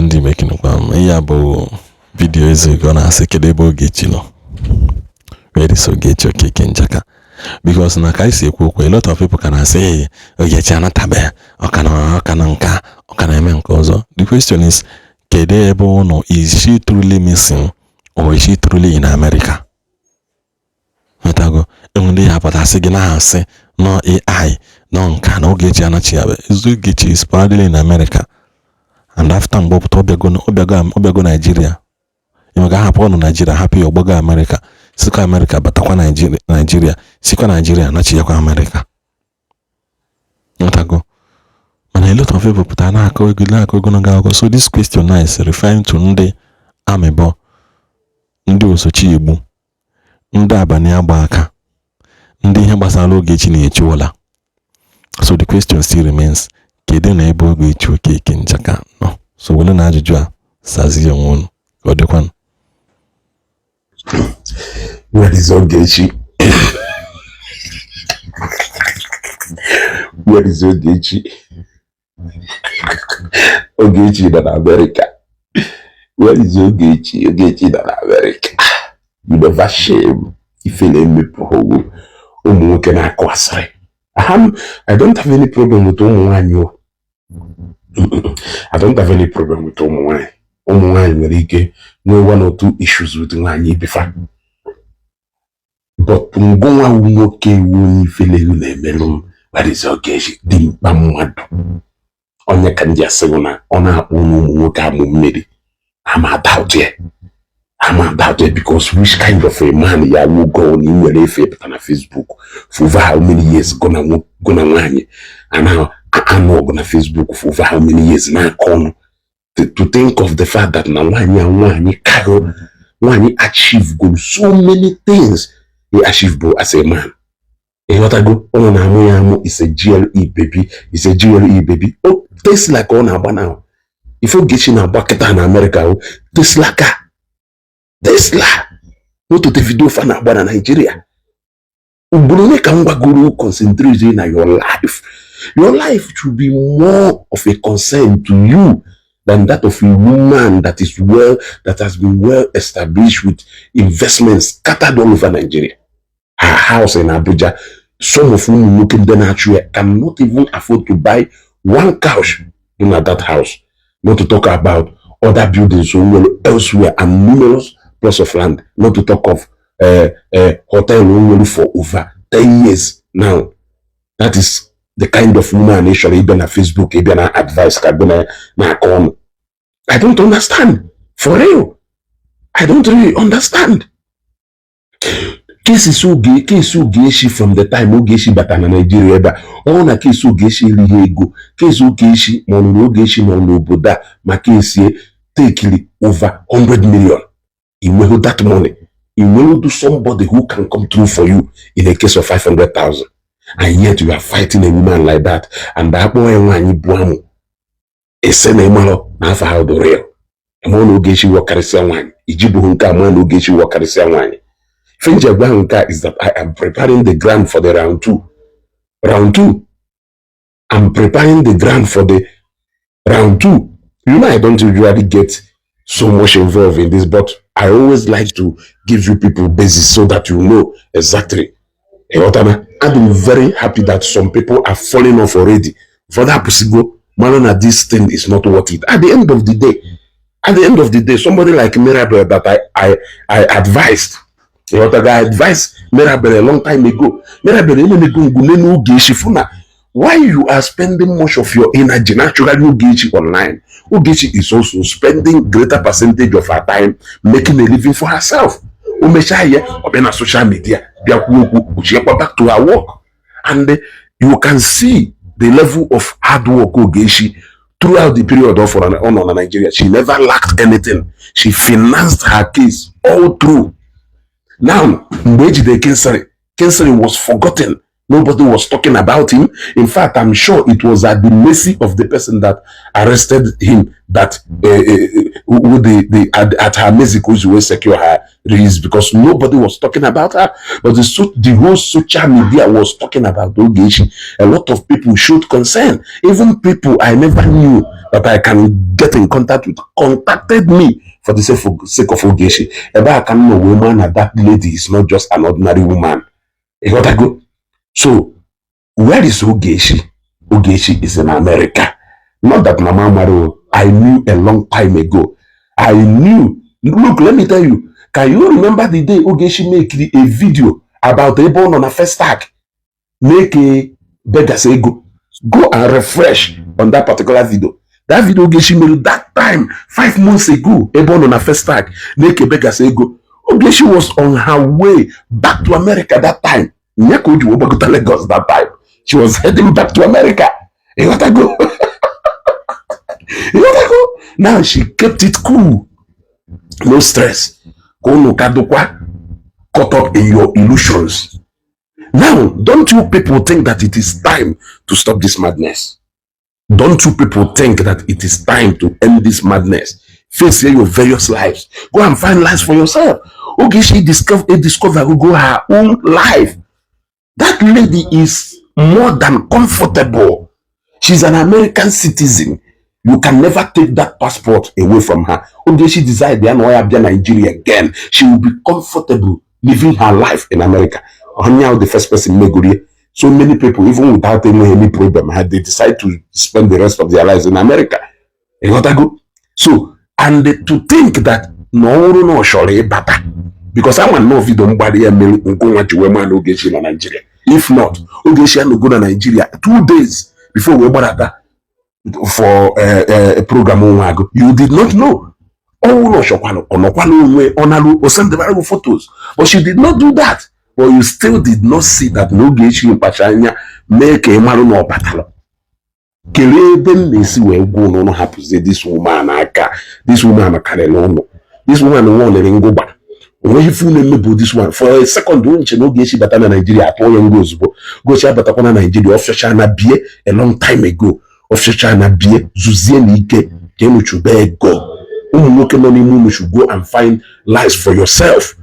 Ọhaneze ndị Igbo, ekenekwa m. Ihe a bụ video Ezeugo na-asị kedu ebe Ogechi nọ, where is Ogechi Okeke Njaka? Because na ka anyị si ekwu okwu, a lot of people ka na-asị, "Hey, Ogechi anatabeghị, ọ ka na nka, ọ ka na-eme nke ọzọ." The question is, kedu ebe ọ nọ? Is she truly missing or is she truly in America? Nwetago enwe ndị ya apụtasị gị na-asị nọ AI nọ nka na Ogechi anachi ya. Ogechi is probably in America, and after mgbe ọ pụta, ọbịago Nigeria, ịmaka hapụ ọnụ Nigeria, hapụ ya, ọgbago America, sikwa America batakwa Nigeria, sikwa Nigeria nachiyakwa America. Nwetago, mana a lot of people pụtara na-akọ ego, na-akọ ogologo akụkọ. So this question now is referring to ndị amịbọ, ndị osochi egbu, ndị abalị agba aka, ndị ihe gbasara Ogechi na-echi ụla. So the question still remains, kedu na ebe Ogechi Okeke Njaka nọ? So were na ajụjụ a sazie onwe unu ka ọ dịkwanụ. Where is Ogechi? Where is Ogechi? Ogechi nọ na America. Where is Ogechi? Ogechi nọ na America. You never shame. Ifele emepụghị ụmụ nwoke na-akụ asịrị. I don't have any problem with ụmụ nwaanyị o. I don't have any problem with ụmụ nwaanyị. Ụmụ nwaanyị nwere ike nwee one or two issues with nwaanyị ibefa. But ngụnwa nwoke wu onye ifele na-emelụ m. Where is Ogechi? Dị mkpa mmadụ. Onye ka ndị asịghị na ọ na-akpọ ụmụ nwoke amụ mmiri. Ama doubt ya. Ama doubt ya, because which kind of a man ya will go na ị nwere efe pụta na Facebook for over how many years, go na nwaanyị anụ ọgụ na Facebook for over how many years, na-akọ ọnụ, to think of the fact that na nwaanyị a, nwaanyị kago nwaanyị, achieve go so many things he achieve bụ as a man. Ịghọtago, ụnụ na-amụ ya amụ is a GLE baby, is a GLE baby. O Tesla ka ọ na-agba na ife Ogechi na-agba kịta na Amerịka o Tesla, ka Tesla moto Davido fa na-agba na Nigeria. Ugboro ole ka m gwagoro, concentrate na your life. Your life should be more of a concern to you than that of a woman that is well that has been well established with investments scattered all over Nigeria. Her house in Abuja, some of ụmụ nwoke ndị na-achụ ya cannot even afford to buy one couch in that house, not to talk about other buildings o nwere elsewhere and numerous plots of land, not to talk of hotel o nwere for over 10 years now. That is the kind of woman ị chọrọ ịbịa na Facebook, ịbịa na advice ka bịa na-akọ ọnụ. I don't understand. For real, I don't really understand. Cases oge, case Ogechi, from the time Ogechi bata na Nigeria ebe a, ọ na case Ogechi erighị ego. Case Ogechi, ma ọ nụrụ Ogechi nọ n'obodo a ma case tekili over 100 million. Inweghị that money, inweghị somebody who can come through for you in a case of 500,000, and yet you are fighting a woman like that. And akpọ ya nwaanyị bụ amụ ese na ịmalụ na afọ ha dị real. Ịma na Ogechi wọkarịsịa nwaanyị ijibụghị nke a, ma na Ogechi wọkarịsịa nwaanyị. Ife nji agwa ahụ nke a is that I am preparing the ground for the round two. Round two. I'm preparing the ground for the round two. You know, I don't usually get so much involved in this, but I always like to give you people basis so that you know exactly. Ịghọtana? I'm very happy that some people are falling off already. Ụfọdụ apụsịgo mara na this thing is not worth it. At the end of the day, at the end of the day, somebody like Mirabel that I advised, ịghọtago, I advised Mirabel a long time ago. Mirabel emenego ngwu n'elu Ogechi fụ na why you are spending much of your energy naturally Ogechi online. Ogechi is also spending greater percentage of her time making a living for herself. O mechaa ya, ọ bịa na social media bịa kwuo okwu, kpuchiekwa back to her work. And you can see the level of hard work Ogechi throughout the period of ọ nọ na Nigeria. She never lacked anything. She financed her case all through. Now, mgbe ejide Kingsley, Kingsley was forgotten. Nobody was talking about him. In fact, I'm sure it was at the mercy of the person that arrested him that with the at her mercy could will secure her release, because nobody was talking about her. But the whole social media was talking about Ogechi. A lot of people showed concern. Even people I never knew that I can get in contact with contacted me for the sake of Ogechi. Ebe a ka m nọ wee maa na that lady is not just an ordinary woman. Ịghọtago? So where is Ogechi? Ogechi is in America. Not that Mama Maro, I knew a long time ago. I knew. Look, let me tell you. Can you remember the day Ogechi make a video about ebe ọ nọ na Festac make a beggars ego? Go and refresh on that particular video. That video Ogechi made that time 5 months ago, ebe ọ nọ na Festac make a beggars ego. Ogechi was on her way back to America that time. Nya ka o ji wee gbagota Lagos that time. She was heading back to America. Ịghọtago? Ịghọtago? Now she kept it cool. No stress. Ka unu ka dụkwa caught up in your illusions. Now, don't you people think that it is time to stop this madness? Don't you people think that it is time to end this madness? Face your various lives. Go and find lives for yourself. Okay, she discover who go her own life. That lady is more than comfortable. She's an American citizen. You can never take that passport away from her. Okay, she decide ya na ọ ya bịa Nigeria again. She will be comfortable living her life in America. Onya the first person megorie. So many people, even without any problem, had they decide to spend the rest of their lives in America. You got to go. So, and to think that na ọ bụrụ na ọ chọrọ ịbata, because ama nnọọ video mgbari ya mere nke nwa ji wee maa na Ogechi na Nigeria. If not, Ogechi anọgo na Nigeria 2 days before wee gbadata for program nwa agụ. You did not know. Ọnwụ na ọchọkwanụ ọ nọkwana onwe ọ narụ o sendebara gị photos, but she did not do that. But you still did not see that na Ogechi mkpacha anya mee ka ị marụ na ọ batara. Kelee ebe m na-esi wee gwa ụnụ, ụnụ hapụzie this woman aka. This woman karịrị ụnụ. This woman nwa ngụgba onweghị ife unu emebu this one for a second. Nche na Ogechi bata na Naijiria atụọ ya nga ozugbo. Gochi abatakwa na Naijiria ọfịacha na bie a long time ago. Ọfịacha na bie zuzie na ike ka enuchube ego. Ụmụ nwoke nọ n'ime unu should go and find lives for yourself.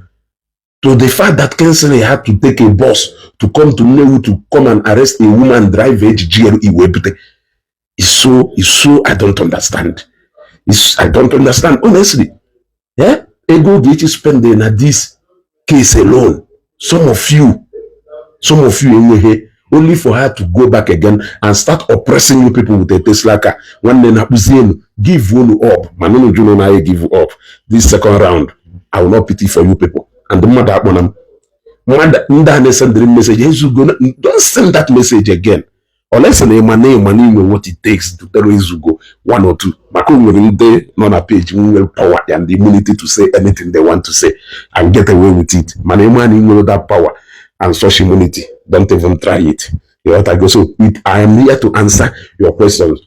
To the fact that Kingsley had to take a bus to come to Nnewi to come and arrest a woman driver eji GLE wee bute is so I don't understand. I don't understand, honestly. Yeah? Ego Ogechi spend na this case alone, some of you enweghị, only for her to go back again and start oppressing you people with a Tesla car. Nwanne na-akpụzi enu give unu up, mana unu jụrụ na anyị give up. This second round, I will not pity for you people. And mmadụ akpọna m, mmadụ ndị a na-esendịrị message ezugo, don't send that message again unless na ịma na inwe what it takes to tell ezugo one or two, maka o nwere ndị nọ na page nwere power and the immunity to say anything they want to say and get away with it. Mana ịma na ị nwere that power and such immunity, don't even try it. You got to go. So I am here to answer your questions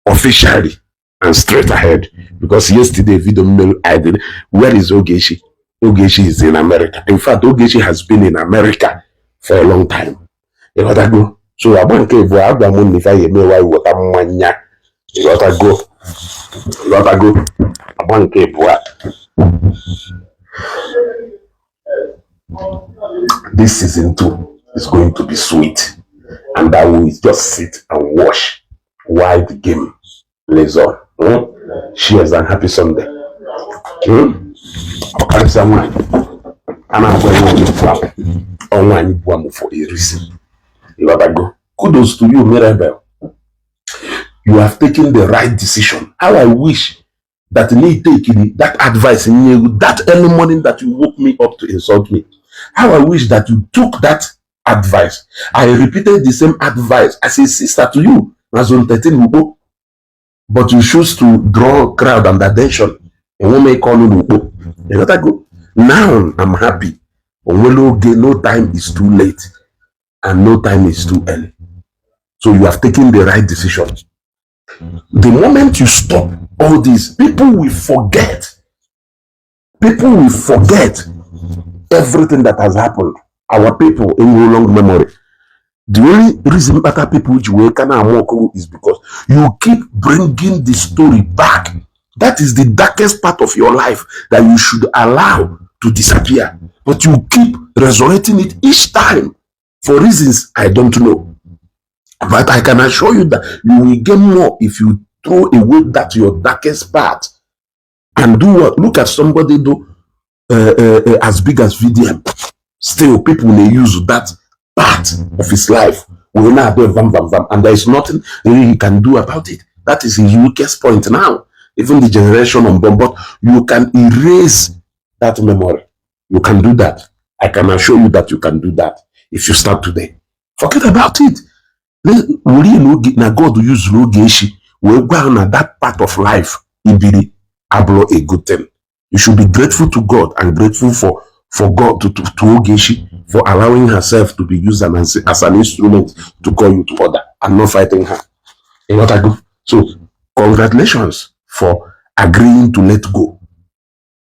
officially and straight ahead, because yesterday video mail I did. Where is Ogechi? Ogechi is in America. In fact, Ogechi has been in America for a long time. You got to go. So agba nke bụ agwa m na ife anyị emewa iweta mmanya. Ịghọtago? Ịghọtago? Agba nke bụ this season two is going to be sweet, and I will just sit and watch while the game plays on. Cheers and happy Sunday. Ọkarịsịa nwaanyị a na-agwa ya onye bụ amụ ọ nwaanyị bụ amụ for a reason. Ịghọtago? Kudos to you, Mirabel. You have taken the right decision. How I wish that me take that advice in you that early morning that you woke me up to insult me. How I wish that you took that advice. I repeated the same advice as a sister to you na zone 13 Ukpo, but you choose to draw crowd and attention. Enwe m ike ọnụ n'Ukpo. Ịghọtago? Now I'm happy. Onwere oge, no time is too late and no time is too early. So you have taken the right decision. The moment you stop all this, people will forget. People will forget everything that has happened. Our people in long memory. The only reason better people ji wee ka na-ama ọkụ is because you keep bringing the story back. That is the darkest part of your life that you should allow to disappear. But you keep resurrecting it each time for reasons I don't know. But I can assure you that you will gain more if you Throw away that your darkest part and do what? Look at somebody do as big as VDM. Still, people may use that part of his life. Will not do vam vam vam, and there is nothing really he can do about it. That is his weakest point now. Even the generation on bomb, but you can erase that memory. You can do that. I can assure you that you can do that if you start today. Forget about it. Were n'oge na God use Ogechi wee gwa ha na that part of life ibiri abụrụ a good thing. You should be grateful to God and grateful for God to Ogechi for allowing herself to be used as an instrument to call you to order and not fighting her. You got go. So congratulations for agreeing to let go.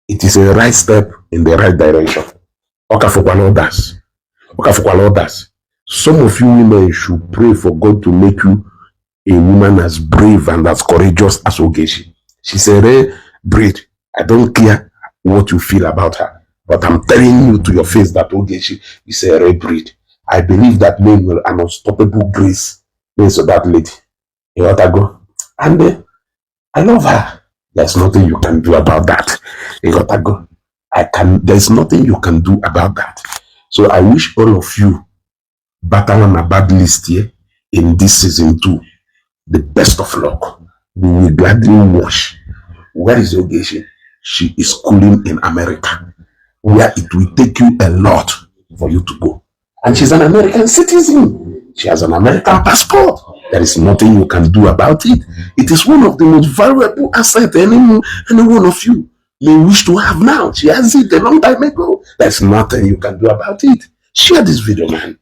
It is a right step in the right direction. Ọ ka fọkwala others. Ọ ka fọkwala others. Some of you women should pray for God to make you a woman as brave and as courageous as Ogechi. She's a rare breed. I don't care what you feel about her, but I'm telling you to your face that Ogechi is a rare breed. I believe that name will an unstoppable grace means to that lady. You know what I go? And I love her. There's nothing you can do about that. You got to go. I can. There's nothing you can do about that. So I wish all of you battle on a bad list here in this season 2 the best of luck. We will gladly watch. Where is Ogechi? She is schooling in America, where it will take you a lot for you to go. And she's an American citizen. She has an American passport. There is nothing you can do about it. It is one of the most valuable assets any one of you may wish to have now. She has it a long time ago. There's nothing you can do about it. Share this video, man.